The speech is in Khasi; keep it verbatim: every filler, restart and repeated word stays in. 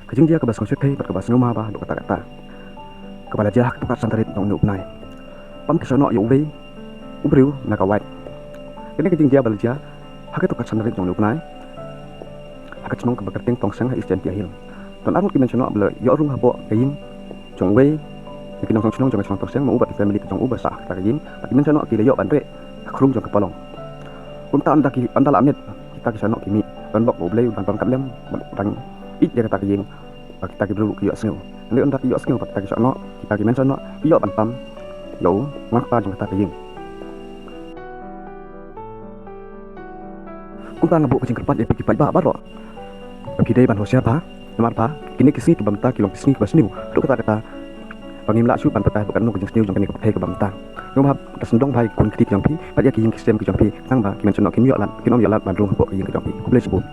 Ka jingjia kaba sngewsih bad kaba sngewma bha haduh katta katta, kaba la jia ha ka tang ka san tarik jong une u bnai. Pam ki shah noh ïa uwei u briew na ka wait. Kane ka jingjia ba la jia ha ka tang ka san tarik jong une u bnai ha ka shnong kaba kyrteng Tongseng ha East Jaintia Hills. Don ar ngut ki menshoh noh ba la ïoh rung hapoh ka ïing jong uwei na ki nongshong shnong jong ka shnong Tongseng, ma u bad ki family ka jong u ba sah ha kata ka ïing, bad ki menshoh noh ki la ïoh ban rieh ha ka khrum jong ka palong. Kumta ynda ki, ynda la miet, kita ki shah noh ki mih ban bok ba U Blei un pom kat lem, ban dang ïeit ïa kata ka ïing, ba kita ki briew ki ïohsngew. Hynrei ynda ki ïohsngew ba kita ki shah noh, kita ki menshoh noh ki ïoh ban pam ïa u nongkpa jong kata ka ïing. Kumta nga buh ka jingkyrpad ïa phi ki paidbah baroh, ba phi dei ban husiar bha, namar ba kine ki sngi kiba mynta ki long ki sngi kiba sniew. Haduh katta katta ba ngim lah shuh ban batai ba katno ka jingsniew jong kane ka pyrthei kaba mynta. Nga ong ba to sngewdon bha ïa ki khun kti ki jong phi bad ïa ki ïing ki sem ki jong phi, tang ba ki menshoh noh kin ïoh lad, kin ym ïoh lad ban rung hapoh ka ïing ka jong phi. Khublei shibun.